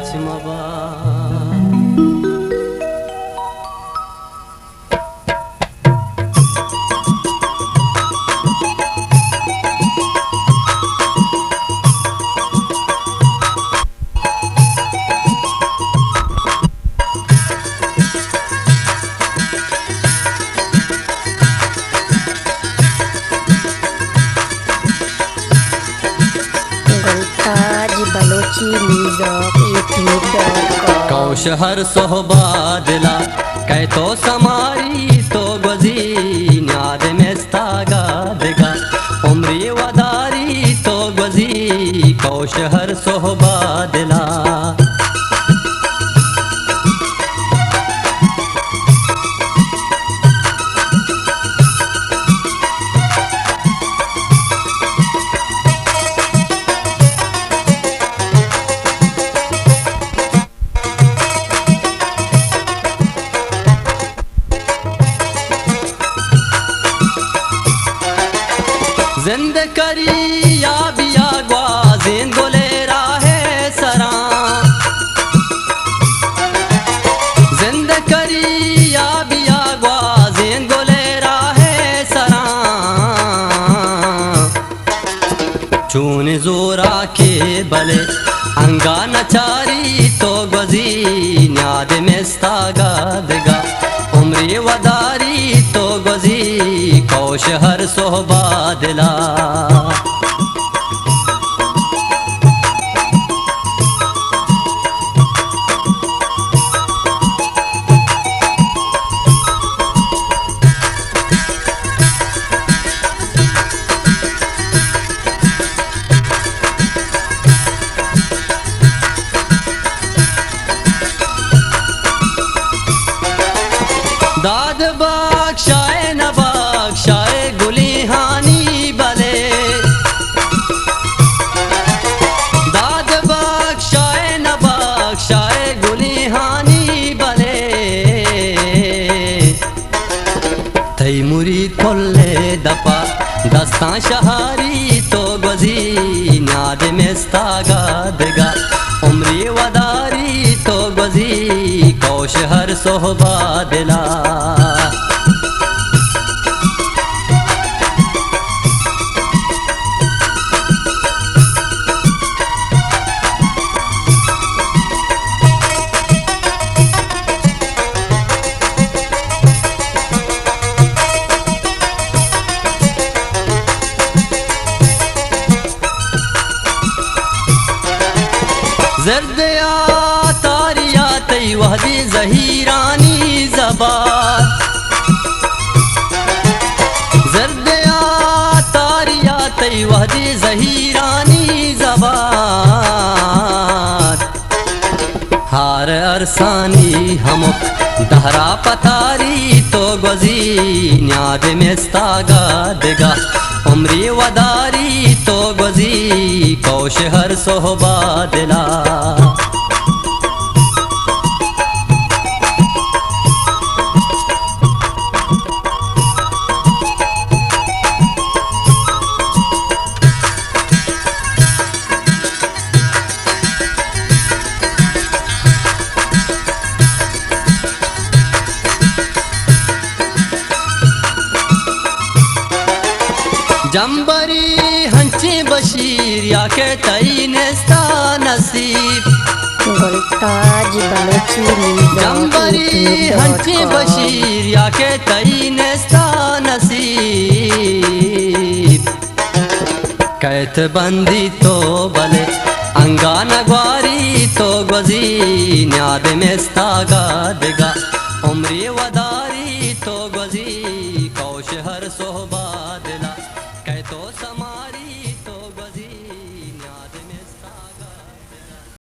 چہ مبا۔ Gultaj Balochi music YouTube dot com. کوش ہر سہبا دلا، کئے تو سماری تو گوزی، نیاد مستاگا دگا، عمری وداری تو گوزی، کوش ہر سہبا دلا۔ زند کری یا بیا گوازین گلے راہ سراں۔ زند کری یا بیا گوازین گلے راہ سراں۔ چون زورا کے بلے انگا نچاری تو گوزی، نیاد مستاگا دگا، عمری وداری تو گوزی، کوش ہر سہبا دلا۔ داد بخشائے نہ بخشائے گلیہانی بلے، داد بخشائے نہ بخشائے گلیہانی بلے۔ تئی مرید کل دپا دستاں شہاری تو گوزی، نیاد مستاگا دگا، عمری وداری تو گوزی، کوش ہر سہبا دلا۔ زردیا تاریا تئی وہدی زہیرانی زبان۔ زردیا تاریا تئی وہدی زہیرانی زبان۔ ہار ارسانی ہمک دہرا پتاری تو گوزی، نیاد مستاگا دگا عمری وداری تو گوزی، کوش ہر سہبا دلا۔ جمبری ہنچیں بشیر یا کہ تئی نیستا نصیب۔ گلتاج بلوچی میوزک جمبری یوٹیوب ڈاٹ کام۔ ہنچیں بشیر یا کہ تئی نیستا نصیب۔ کئیت بندی تو بلے انگا نگواری تو گوزی، نیاد مستاگا دگا عمری ودا۔